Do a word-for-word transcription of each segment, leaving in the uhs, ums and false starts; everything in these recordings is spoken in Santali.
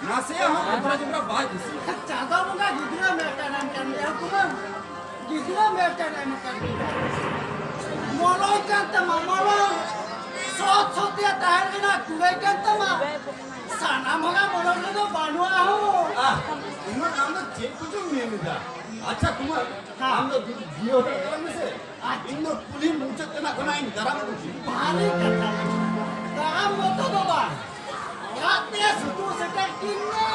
ᱱᱟᱥᱮᱭᱟᱜ ᱦᱚᱸ ᱠᱚᱛᱨᱟ ᱡᱚᱵᱨᱟ ᱵᱟᱭ ᱠᱩᱥᱤᱭᱟᱜᱼᱟ᱾ ᱪᱟᱸᱫᱚ ᱵᱚᱸᱜᱟ ᱜᱤᱫᱽᱨᱟᱹ ᱢᱤᱫᱴᱟᱝ ᱮᱢ ᱠᱟᱱ ᱜᱮᱭᱟ ᱦᱚᱯᱚᱱ᱾ ᱜᱤᱫᱽᱨᱟᱹ ᱢᱤᱫᱴᱟᱝ ᱮᱢ ᱠᱟᱱ ᱜᱮᱭᱟ᱾ ᱢᱚᱞᱚᱭ ᱠᱟᱱ ᱛᱟᱢᱟ, ᱢᱚᱞᱚᱭ᱾ ᱥᱚᱛ ᱥᱚᱛᱭᱟ ᱛᱟᱦᱮᱱ ᱨᱮᱱᱟᱜ ᱠᱩᱲᱟᱹᱭ ᱠᱟᱱ ᱛᱟᱢᱟ᱾ ᱥᱟᱱᱟᱢ ᱦᱚᱲᱟᱜ ᱢᱚᱞᱚᱭ ᱨᱮᱫᱚ ᱵᱟᱹᱱᱩᱜᱼᱟ ᱦᱚᱸ᱾ ᱟᱦ, ᱩᱱᱟᱹᱜ ᱟᱢ ᱫᱚ ᱪᱮᱫ ᱠᱚᱪᱚᱢ ᱢᱮᱱ ᱮᱫᱟ? ᱟᱪᱪᱷᱟ ᱠᱩᱢᱟᱨ, ᱦᱮᱸ᱾ ᱟᱢ ᱫᱚ ᱡᱤᱭᱳ ᱦᱚᱴᱮᱞ ᱪᱟᱞᱟᱜ ᱢᱮᱥᱮ᱾ ᱤᱧ ᱫᱚ ᱠᱩᱞᱦᱤ ᱢᱩᱪᱟᱹᱫ ᱛᱮᱱᱟᱜ ᱠᱷᱚᱱᱟᱜ ᱤᱧ ᱫᱟᱨᱟᱢ ᱟᱹᱜᱩ ᱠᱮᱫᱟ᱾ ᱵᱷᱟᱞᱮ ᱠᱟᱛᱷᱟ᱾ ᱫᱟᱨᱟᱢ ᱢᱚᱛᱚ ᱫᱚ ᱵᱟᱝ, ᱚᱲᱟᱜ ᱛᱮ ᱥᱩᱫᱷᱩ ᱥᱮᱴᱮᱨ ᱠᱤᱧ ᱢᱮ᱾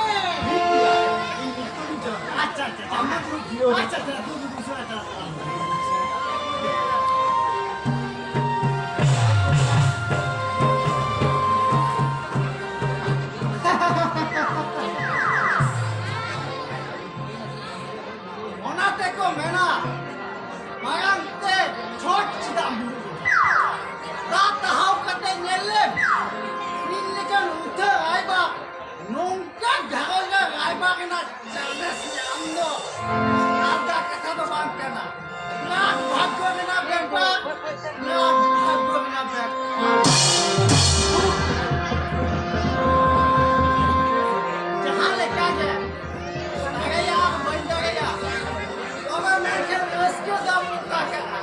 ᱴᱷᱤᱠ ᱜᱮᱭᱟ, ᱤᱧ ᱱᱤᱛᱚᱜ ᱤᱧ ᱪᱟᱞᱟᱜ ᱠᱟᱱᱟ᱾ ᱟᱪᱪᱷᱟ, ᱟᱪᱪᱷᱟ, ᱟᱢ ᱫᱚ ᱠᱩᱞᱦᱤ ᱡᱤᱭᱳ ᱦᱚᱴᱮᱞ᱾ ᱟᱪᱪᱷᱟ, ᱟᱪᱪᱷᱟ, ᱫᱩ, ᱫᱩ, ᱫᱩ, ᱟᱪᱪᱷᱟ, ᱟᱪᱪᱷᱟ᱾ ᱚᱱᱟ ᱛᱮᱠᱚ ᱢᱮᱱᱟ, ᱢᱟᱭᱟᱝ ᱛᱮ ᱪᱷᱚᱴ ᱪᱮᱫᱟᱜ ᱢᱩᱨᱩᱫ? ᱫᱟᱜ ᱛᱟᱦᱟᱣ ᱠᱟᱛᱮ ᱧᱮᱞ ᱞᱮᱢ, ᱤᱧ ᱞᱮᱠᱟᱱ ᱩᱛᱷᱟᱹ ᱨᱟᱭᱵᱟᱨ, ᱱᱚᱝᱠᱟ ᱜᱷᱟᱨᱚᱸᱡᱽ ᱨᱮ ᱨᱟᱭᱵᱟᱨ ᱨᱮᱱᱟᱜ ᱪᱟᱱᱥ ᱧᱟᱢ ᱫᱚ ᱟᱞᱜᱟ ᱠᱟᱛᱷᱟ ᱫᱚ ᱵᱟᱝ ᱠᱟᱱᱟ᱾ ᱵᱤᱨᱟᱴ ᱵᱷᱟᱜᱽᱜᱚ ᱨᱮᱱᱟᱜ ᱵᱮᱯᱟᱨ, ᱵᱤᱨᱟᱴ ᱵᱷᱟᱜᱽᱜᱚ ᱨᱮᱱᱟᱜ ᱵᱮᱯᱟᱨ᱾ ᱡᱟᱦᱟᱸ ᱞᱮᱠᱟ ᱜᱮ, ᱫᱟᱲᱮᱭᱟᱜ ᱵᱟᱹᱧ ᱫᱟᱲᱮᱭᱟᱜ, ᱛᱚᱵᱮ ᱢᱮᱱᱠᱷᱟᱱ ᱨᱟᱹᱥᱠᱟᱹ ᱫᱚ ᱚᱠᱟ ᱠᱟᱱᱟ?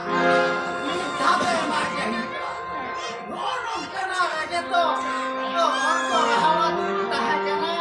ᱢᱤᱫ ᱫᱷᱟᱣ ᱫᱚ ᱮᱢᱟᱜ ᱜᱮ ᱦᱩᱭᱩᱜᱼᱟ᱾ ᱱᱚᱜᱼᱚ ᱱᱚᱝᱠᱟᱱᱟᱜ ᱨᱮᱜᱮ ᱛᱚ ᱦᱚᱲ ᱠᱚ ᱨᱟᱦᱟᱣᱟᱛ ᱛᱟᱦᱮᱸ ᱠᱟᱱᱟ᱾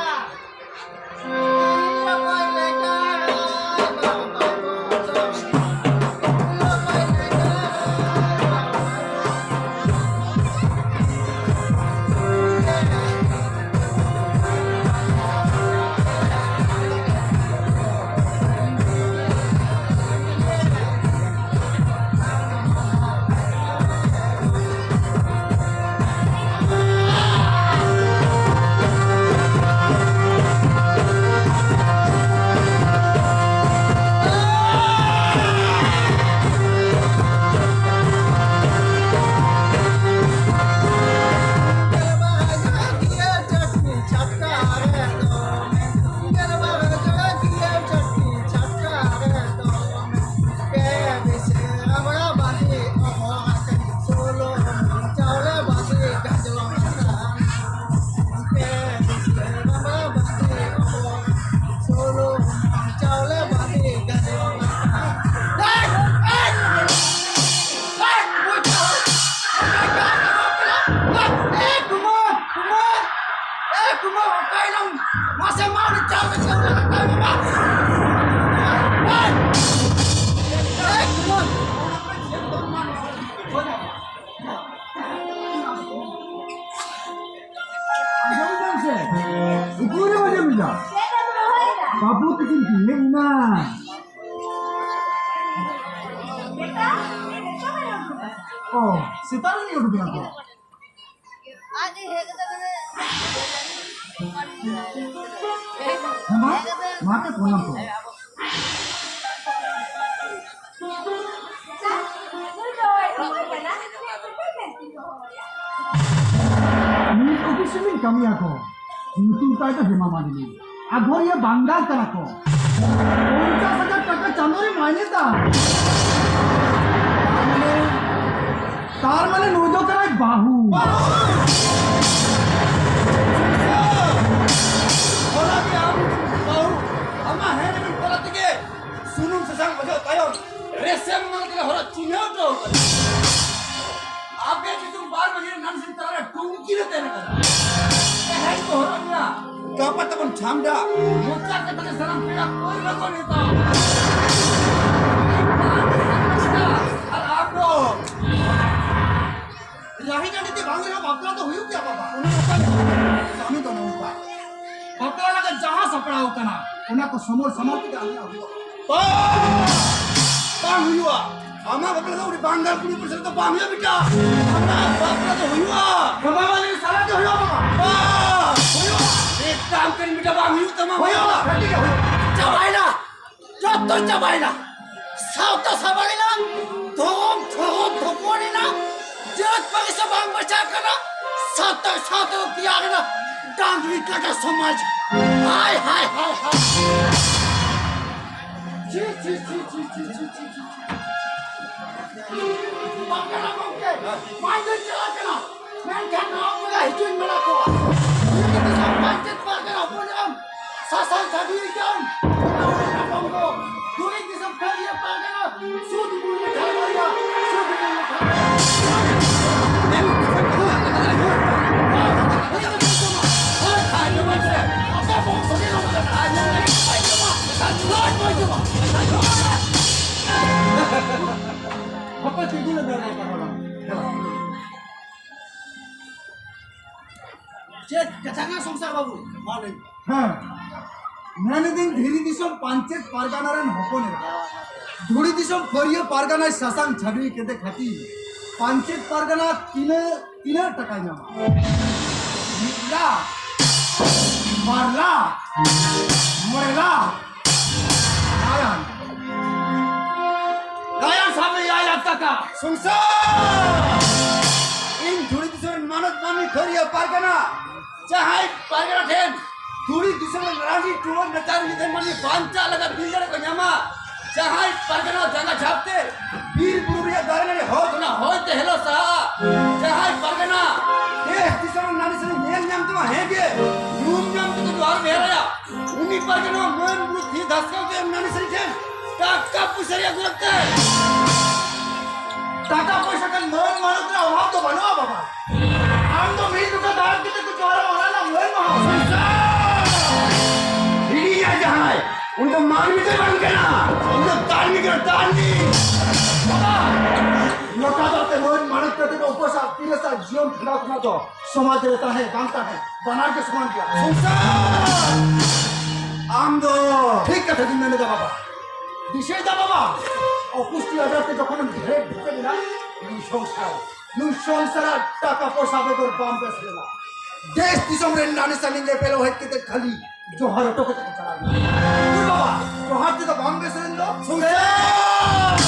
ᱩᱠᱩᱨᱮᱢ ᱟᱸᱡᱚᱢ ᱮᱫᱟ? ᱵᱟᱹᱵᱩ ᱛᱤᱠᱤᱱ ᱠᱤᱱ ᱦᱮᱡ ᱮᱱᱟ᱾ ᱚ, ᱥᱮᱛᱟᱜ ᱨᱮ ᱩᱰᱩᱠ ᱮᱱᱟ ᱠᱚ᱾ ᱦᱮᱸ, ᱢᱟ, ᱢᱟ ᱛᱚ ᱯᱷᱳᱱ ᱟᱢ ᱛᱚ᱾ ᱱᱤᱛ ᱚᱯᱷᱤᱥ ᱨᱮ ᱠᱟᱹᱢᱤᱭᱟ ᱠᱚ᱾ ᱧᱩᱛᱩᱢ ᱛᱟᱭ ᱫᱚ ᱦᱮᱢᱟ ᱢᱟᱞᱤᱱᱤ᱾ ᱟᱜᱷᱚᱨᱤᱭᱟᱹ ᱵᱟᱝᱜᱟᱞ ᱠᱟᱱᱟ ᱠᱚ᱾ ᱯᱚᱧᱪᱟᱥ ᱦᱟᱡᱟᱨ ᱴᱟᱠᱟ ᱪᱟᱸᱫᱳ ᱨᱮ ᱢᱟᱭᱱᱮ ᱛᱟᱭ᱾ ᱛᱟᱨ ᱢᱟᱱᱮ ᱱᱩᱭ ᱫᱚ ᱠᱟᱱᱟᱭ ᱵᱟᱹᱦᱩ᱾ ᱦᱚᱞᱟ ᱜᱮ ᱟᱢ ᱵᱟᱹᱦᱩ ᱟᱢᱟᱜ ᱦᱮᱸ ᱨᱮᱵᱮᱱ ᱛᱟᱞᱟ ᱛᱮᱜᱮ ᱥᱩᱱᱩᱢ ᱥᱟᱥᱟᱝ ᱚᱡᱚᱜ ᱛᱟᱭᱚᱢ ᱨᱮᱥᱮᱢ ᱢᱟᱞ ᱛᱮᱞᱮ ᱦᱚᱨᱚᱜ ᱪᱤᱱᱦᱟᱹᱣ ᱦᱚᱴᱚ ᱠᱟᱫᱟ᱾ ᱟᱯᱮ ᱧᱩᱛᱩᱢ ᱵᱟᱨ ᱢᱟᱹᱡᱷᱤ ᱨᱮ ᱱᱟᱱ ᱥᱤᱧ ᱛᱟᱞᱟᱨᱮ ᱴᱩᱝᱠᱤ ᱨᱮ ᱛᱟᱦᱮᱸ ᱠᱟᱱᱟ᱾ ᱛᱮᱦᱮᱧ ᱠᱚ ᱦᱚᱨᱚᱜ ᱮᱱᱟ, ᱜᱟᱯᱟ ᱛᱟᱵᱚᱱ ᱪᱷᱟᱢᱰᱟ᱾ ᱢᱚᱪᱟ ᱠᱟᱛᱷᱟ ᱛᱮ ᱥᱟᱱᱟᱢ ᱯᱮᱲᱟ ᱯᱟᱹᱨᱵᱟᱹ ᱠᱚ ᱱᱮᱣᱛᱟ᱾ ᱟᱨ ᱟᱵᱚ ᱨᱟᱦᱤ ᱴᱟᱺᱰᱤ ᱛᱮ ᱵᱟᱝ ᱨᱮᱦᱚᱸ ᱵᱟᱯᱞᱟ ᱫᱚ ᱦᱩᱭᱩᱜ ᱜᱮᱭᱟ ᱵᱟᱵᱟ᱾ ᱚᱱᱟ ᱱᱚᱝᱠᱟ ᱜᱮ᱾ ᱠᱟᱹᱢᱤ ᱫᱚ ᱱᱚᱝᱠᱟ᱾ ᱵᱟᱯᱞᱟ ᱞᱟᱹᱜᱤᱫ ᱡᱟᱦᱟᱸ ᱥᱟᱯᱲᱟᱣ ᱠᱟᱱᱟ, ᱚᱱᱟ ᱠᱚ ᱥᱚᱢᱚᱨ ᱥᱟᱢᱟᱱ ᱛᱮᱜᱮ ᱟᱞᱮᱭᱟᱜ ᱦᱩᱭᱩᱜᱼᱟ᱾ ᱵᱟᱝ! ᱵᱟᱝ ᱦᱩᱭᱩᱜᱼᱟ᱾ ᱟᱢᱟᱜ ᱵᱟᱯᱞᱟ ᱫᱚ ᱩᱱᱤ ᱵᱟᱝᱜᱟᱞ ᱠᱩᱲᱤ ᱯᱤᱲᱥᱤ ᱫᱚ ᱵᱟᱝ ᱦᱩᱭᱩᱜᱼᱟ, ᱵᱤᱴᱟ᱾ ᱟᱢᱟᱜ ᱵᱟᱯᱞᱟ ᱫᱚ ᱦᱩᱭᱩᱜᱼᱟ᱾ ᱵᱟᱵᱟ ᱢᱟᱹᱞᱤ ᱥᱟᱞᱟ ᱜᱮ ᱦᱩᱭᱩᱜᱼᱟ, ᱵᱟᱵᱟ᱾ ᱵᱟᱝ! ᱦᱩᱭᱩᱜᱼᱟ᱾ ᱮᱠᱫᱚᱢ ᱠᱟᱹᱱ ᱵᱤᱴᱟ, ᱵᱟᱝ ᱦᱩᱭᱩᱜ ᱛᱟᱢᱟ᱾ ᱦᱩᱭᱩᱜᱼᱟ, ᱠᱷᱟᱹᱴᱤ ᱜᱮ ᱦᱩᱭᱩᱜᱼᱟ᱾ ᱪᱟᱵᱟᱭᱮᱱᱟ᱾ ᱡᱚᱛᱚ ᱪᱟᱵᱟᱭᱮᱱᱟ᱾ ᱥᱟᱶᱛᱟ ᱥᱟᱵᱟᱲᱮᱱᱟ, ᱫᱷᱚᱨᱚᱢ ᱫᱷᱚᱨᱚᱢ ᱛᱷᱚᱯᱚᱲ ᱮᱱᱟ, ᱡᱟᱹᱛ ᱯᱟᱹᱨᱤᱥ ᱦᱚᱸ ᱵᱟᱝ ᱵᱟᱧᱪᱟᱣ ᱠᱟᱱᱟ, ᱥᱟᱶᱛᱟ ᱥᱟᱶᱛᱟ ᱯᱮᱭᱟ ᱮᱱᱟ, ᱰᱟᱝᱨᱤ ᱠᱟᱰᱟ ᱥᱚᱢᱟᱡᱽ᱾ ᱦᱟᱭ, ᱦᱟᱭ, ᱦᱟᱭ, ᱦᱟᱭ᱾ ᱪᱷᱤ, ᱪᱷᱤ, ᱪᱷᱤ᱾ ᱵᱟᱝ ᱠᱟᱱᱟ ᱜᱚᱢᱠᱮ, ᱵᱟᱝ ᱫᱚᱧ ᱪᱟᱞᱟᱜ ᱠᱟᱱᱟ᱾ ᱢᱮᱱᱠᱷᱟᱱ ᱱᱚᱣᱟ ᱵᱚᱸᱜᱟ ᱦᱤᱡᱩᱜ ᱤᱧ ᱢᱮᱱᱟ ᱠᱚᱣᱟ᱾ ᱱᱤᱭᱟᱹ ᱠᱟᱛᱮ ᱥᱟᱢᱯᱟᱭ ᱪᱮᱫ ᱯᱟᱨᱜᱟᱱᱟ ᱦᱚᱯᱚᱱ ᱮᱨᱟᱢ, ᱥᱟᱥᱟᱝ ᱥᱟᱹᱰᱤ ᱜᱮᱭᱟᱢ, ᱚᱱᱟ ᱚᱱᱟ ᱵᱚᱝᱜᱚ, ᱫᱩᱨᱤ ᱫᱤᱥᱚᱢ ᱯᱷᱮᱰ ᱤᱭᱟᱹ ᱯᱟᱨᱜᱟᱱᱟ, ᱥᱩᱫ ᱵᱩᱞ ᱢᱤᱴᱷᱟ ᱵᱟᱨᱭᱟ, ᱥᱩᱫ ᱵᱩᱞ ᱢᱤᱴᱷᱟ ᱵᱟᱨᱭᱟ᱾ ᱟᱯᱮ ᱵᱚᱝᱥᱚ ᱜᱮ ᱱᱚᱝᱠᱟ ᱠᱟᱱᱟ᱾ ᱦᱟᱯᱮ ᱛᱤᱸᱜᱩ ᱞᱮ ᱢᱮ, ᱵᱟᱝ ᱠᱟᱱᱟ᱾ ᱪᱮᱫ ᱠᱟᱛᱷᱟ ᱠᱟᱱᱟ ᱥᱚᱝᱥᱟᱨ ᱵᱟᱹᱵᱩ? ᱢᱟ ᱞᱟᱹᱭ ᱢᱮ᱾ ᱦᱮᱸ, ᱢᱮᱱᱮᱫᱟᱹᱧ ᱫᱷᱤᱨᱤ ᱫᱤᱥᱚᱢ ᱯᱟᱧᱪᱮᱛ ᱯᱟᱨᱜᱟᱱᱟ ᱨᱮᱱ ᱦᱚᱯᱚᱱ ᱮᱨᱟ, ᱫᱷᱩᱲᱤ ᱫᱤᱥᱚᱢ ᱯᱷᱟᱹᱨᱭᱟᱹ ᱯᱟᱨᱜᱟᱱᱟᱭ ᱥᱟᱥᱟᱝ ᱪᱷᱟᱹᱰᱣᱤ ᱠᱮᱫᱮ ᱠᱷᱟᱹᱛᱤᱨ ᱯᱟᱧᱪᱮᱛ ᱯᱟᱨᱜᱟᱱᱟ ᱛᱤᱱᱟᱹᱜ, ᱛᱤᱱᱟᱹᱜ ᱴᱟᱠᱟᱭ ᱧᱟᱢᱟ? ᱢᱤᱫ ᱞᱟᱠᱷ, ᱵᱟᱨ ᱞᱟᱠᱷ, ᱢᱚᱬᱮ ᱞᱟᱠᱷ᱾ ᱜᱟᱭᱟᱱ, ᱜᱟᱭᱟᱱ ᱥᱟᱵ ᱢᱮ, ᱮᱭᱟᱭ ᱞᱟᱠᱷ ᱴᱟᱠᱟ᱾ ᱥᱚᱝᱥᱟᱨ! ᱤᱧ ᱫᱷᱩᱲᱤ ᱫᱤᱥᱚᱢ ᱨᱮᱱ ᱢᱟᱱᱚᱛ ᱢᱟᱹᱱᱢᱤ ᱯᱷᱟᱹᱨᱭᱟᱹ ᱯᱟᱨᱜᱟᱱᱟ, ᱡᱟᱦᱟᱸᱭ ᱯᱟᱨᱜᱟᱱᱟ ᱴᱷᱮᱱ ᱫᱷᱩᱲᱤ ᱫᱤᱥᱚᱢ ᱨᱮᱱ ᱨᱟᱺᱰᱤ ᱴᱩᱣᱟᱹᱨ ᱱᱮᱛᱟᱨ ᱢᱤᱫ ᱴᱷᱮᱱ ᱢᱟᱹᱱᱢᱤ ᱵᱟᱧᱪᱟᱜ ᱞᱟᱹᱜᱤᱫ ᱵᱤᱞ ᱫᱟᱲᱮ ᱠᱚ ᱧᱟᱢᱟ, ᱡᱟᱦᱟᱸᱭ ᱯᱟᱨᱜᱟᱱᱟ ᱡᱟᱸᱜᱟ ᱡᱷᱟᱯ ᱛᱮ ᱵᱤᱨ ᱵᱩᱨᱩ ᱨᱮᱭᱟᱜ ᱫᱟᱨᱮ ᱱᱟᱹᱲᱤ ᱦᱚᱲ ᱠᱷᱚᱱᱟᱜ ᱦᱚᱭ ᱛᱮ ᱦᱮᱞᱳ ᱥᱟᱦᱟᱜᱼᱟ, ᱡᱟᱦᱟᱸᱭ ᱯᱟᱨᱜᱟᱱᱟ ᱫᱮᱥ ᱫᱤᱥᱚᱢ ᱨᱮᱱ ᱱᱟᱹᱨᱤ ᱥᱟᱹᱨᱤ ᱧᱮᱞ ᱧᱟᱢ ᱛᱮᱢᱟ ᱦᱮᱸ ᱜᱮ, ᱧᱩᱢ ᱧᱟᱢ ᱛᱮᱠᱚ ᱡᱚᱦᱟᱨ ᱵᱮᱦᱨᱟᱭᱟ, ᱩᱱᱤ ᱯᱟᱨᱜᱟᱱᱟ ᱢᱟᱹᱱ ᱵᱩᱨᱩ ᱛᱷᱤᱨ ᱫᱷᱟᱥᱠᱟᱣ ᱛᱮ ᱱᱟᱹᱨᱤ ᱥᱟᱹᱨᱤ ᱴᱷᱮᱱ ᱴᱟᱠᱟ ᱯᱩᱭᱥᱟᱹ ᱨᱮᱭᱟᱜ ᱜᱩᱨᱩᱛ ᱛᱮ᱾ ᱴᱟᱠᱟ ᱯᱚᱭᱥᱟ ᱠᱷᱟᱱ ᱢᱟᱹᱱ ᱢᱟᱱᱚᱛ ᱨᱮ ᱚᱵᱷᱟᱵ ᱫᱚ ᱵᱟᱹᱱᱩᱜᱼᱟ ᱵᱟᱵᱟ᱾ ᱟᱢ ᱫᱚ ᱢᱤᱫ ᱞᱩᱴᱟ ᱫᱟᱜ ᱠᱟᱛᱮ ᱠᱚ ᱡᱚᱦᱟᱨᱟ, ᱚᱱᱟ ᱨᱮᱱᱟᱜ ᱢᱟᱹᱱ ᱢᱟ ᱦᱚᱸ᱾ ᱥᱚᱝᱥᱟᱨ! ᱦᱤᱲᱤᱧᱟ ᱡᱟᱦᱟᱸᱭ, ᱩᱱᱤ ᱫᱚ ᱢᱟᱹᱱᱢᱤ ᱫᱚ ᱵᱟᱝ ᱠᱟᱱᱟ, ᱩᱱᱤ ᱫᱚ ᱫᱟᱹᱱᱢᱤ ᱠᱟᱱᱟ, ᱫᱟᱹᱱᱢᱤ᱾ ᱵᱟᱵᱟ, ᱞᱚᱴᱟ ᱫᱟᱜ ᱛᱮ ᱢᱟᱹᱱ ᱢᱟᱱᱚᱛ ᱠᱟᱛᱮ ᱠᱚ ᱩᱯᱟᱹᱥᱟ, ᱛᱤᱱᱟᱹᱜ ᱥᱟᱞ ᱡᱤᱭᱚᱱ ᱠᱷᱟᱸᱰᱟᱣ ᱠᱷᱚᱱᱟᱜ ᱫᱚ ᱥᱚᱢᱟᱡᱽ ᱨᱮ ᱛᱟᱦᱮᱸ ᱵᱟᱝ ᱛᱟᱦᱮᱸ ᱵᱟᱱᱟᱨ ᱜᱮ ᱥᱚᱢᱟᱱ ᱜᱮᱭᱟ᱾ ᱥᱚᱝᱥᱟᱨ! ᱟᱢ ᱫᱚ ᱴᱷᱤᱠ ᱠᱟᱛᱷᱟ ᱜᱮᱢ ᱢᱮᱱ ᱮᱫᱟ ᱵᱟᱵᱟ᱾ ᱫᱤᱥᱟᱹᱭ ᱫᱟ ᱵᱟᱵᱟ, ᱚᱯᱩᱥᱴᱤ ᱟᱡᱟᱨ ᱛᱮ ᱡᱚᱠᱷᱚᱱᱮᱢ ᱰᱷᱮᱨ ᱵᱷᱩᱜᱟᱹᱜ ᱮᱱᱟ, ᱱᱩᱭ ᱥᱚᱝᱥᱟᱨ, ᱱᱩᱭ ᱥᱚᱝᱥᱟᱨᱟᱜ ᱴᱟᱠᱟ ᱯᱚᱭᱥᱟ ᱵᱮᱜᱚᱨ ᱵᱟᱢ ᱵᱮᱥ ᱞᱮᱱᱟ᱾ ᱫᱮᱥ ᱫᱤᱥᱚᱢ ᱨᱮᱱ ᱱᱟᱹᱨᱤ ᱥᱟᱹᱨᱤ ᱧᱮᱯᱮᱞ ᱦᱮᱡ ᱠᱟᱛᱮ ᱠᱷᱟᱹᱞᱤ ᱡᱚᱦᱟᱨ ᱦᱚᱴᱚ ᱠᱟᱛᱮ ᱠᱚ ᱪᱟᱞᱟᱣ ᱮᱱᱟ᱾ ᱱᱩᱭ ᱵᱟᱵᱟ, ᱡᱚᱦᱟᱨ ᱛᱮᱫᱚ ᱵᱟᱢ ᱵᱮᱥ ᱞᱮᱱ ᱫᱚ? ᱥᱚᱝᱥᱟᱨ!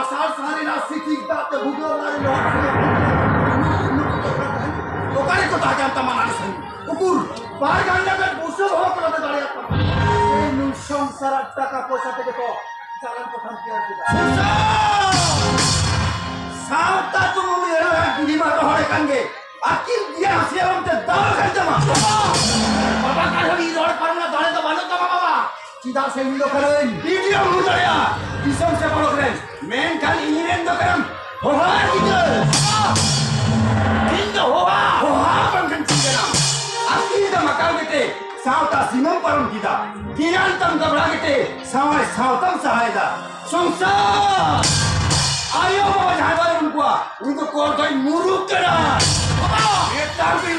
ᱟᱥᱟᱲ ᱥᱟᱱ ᱨᱮᱱᱟᱜ ᱥᱤᱛᱤᱞ ᱫᱟᱜ ᱛᱮ ᱵᱷᱩᱜᱟᱹᱜ ᱚᱲᱟᱜ ᱨᱮ ᱞᱚᱦᱚᱫ ᱥᱩᱱᱩᱢ ᱚᱠᱟ ᱨᱮᱠᱚ ᱛᱟᱦᱮᱸ ᱠᱟᱱ ᱛᱟᱢᱟ ᱱᱟᱹᱨᱤ ᱥᱟᱹᱨᱤ? ᱩᱠᱩᱨ, ᱵᱟᱨ ᱜᱟᱱᱰᱟ ᱜᱟᱱ ᱵᱩᱥᱟᱹᱜ ᱦᱚᱸ ᱵᱟᱠᱚ ᱞᱟᱫᱮ ᱫᱟᱲᱮᱭᱟᱜ ᱛᱟᱢᱟ᱾ ᱥᱮ ᱱᱩᱭ ᱥᱚᱝᱥᱟᱨᱟᱜ ᱴᱟᱠᱟ ᱯᱚᱭᱥᱟ ᱛᱮᱜᱮ ᱛᱚ ᱡᱟᱞᱟᱢ ᱠᱚ ᱛᱷᱟᱢ ᱛᱮᱭᱟᱨ ᱠᱮᱫᱟ᱾ ᱥᱚᱝᱥᱟᱨ! ᱥᱟᱶᱛᱟ ᱛᱩᱢᱩᱞ ᱮᱨᱟ ᱟᱨ ᱵᱤᱫᱷᱤ ᱢᱟ ᱨᱚᱦᱚᱲ ᱟᱠᱟᱱ ᱜᱮ᱾ ᱟᱹᱠᱤᱞ ᱜᱮᱭᱟᱱ ᱥᱮ ᱚᱱᱛᱮ ᱫᱟᱣ ᱠᱟᱱ ᱛᱟᱢᱟ᱾ ᱵᱟᱵᱟ, ᱠᱟᱨᱚᱱ ᱤᱧ ᱨᱚᱲ ᱯᱟᱨᱚᱢ ᱨᱮᱱᱟᱜ ᱫᱟᱲᱮ ᱫᱚ ᱵᱟᱹᱱᱩᱜ ᱛᱟᱢᱟ ᱵᱟᱵᱟ᱾ ᱪᱮᱫᱟᱜ ᱥᱮ ᱤᱧ ᱫᱚ ᱠᱟᱹᱱᱟᱹᱧ ᱵᱤᱰᱤᱳ ᱦᱩᱭ ᱫᱟᱲᱮᱭᱟᱜᱼᱟ ᱫᱤᱥᱚᱢ ᱥᱮ ᱯᱚᱨᱚᱵᱽ ᱨᱮᱱ, ᱢᱮᱱᱠᱷᱟᱱ ᱤᱧ ᱨᱮᱱ ᱫᱚ ᱠᱟᱱᱟᱢ ᱦᱚᱦᱟ ᱜᱤᱫᱟᱹᱨ᱾ ᱤᱧ ᱫᱚ ᱦᱚᱦᱟ, ᱦᱚᱦᱟ ᱵᱟᱝᱠᱷᱟᱱ ᱪᱮᱫ ᱠᱟᱱᱟᱢ? ᱟᱹᱠᱤᱞ ᱫᱚ ᱢᱟᱠᱟᱣ ᱠᱟᱛᱮ ᱥᱟᱶᱛᱟ ᱥᱤᱢᱟᱹᱢ ᱯᱟᱨᱚᱢ ᱠᱮᱫᱟ, ᱜᱮᱭᱟᱱ ᱛᱟᱢ ᱜᱟᱵᱲᱟ ᱠᱟᱛᱮ ᱥᱟᱶᱟᱭ ᱥᱟᱶᱛᱟᱢ ᱥᱟᱦᱟᱭᱮᱫᱟ᱾ ᱥᱚᱝᱥᱟᱨ! ᱟᱭᱳ ᱵᱟᱵᱟ ᱡᱟᱦᱟᱸᱭ ᱵᱟᱭ ᱩᱨᱩᱢ ᱠᱚᱣᱟ, ᱩᱱᱤ ᱫᱚ ᱠᱚᱨ ᱫᱚᱭ ᱢᱩᱨᱩᱠ ᱠᱟᱱᱟ᱾ ᱵᱟᱵᱟ! ᱪᱮᱫ ᱫᱟᱨᱩ ᱯᱮ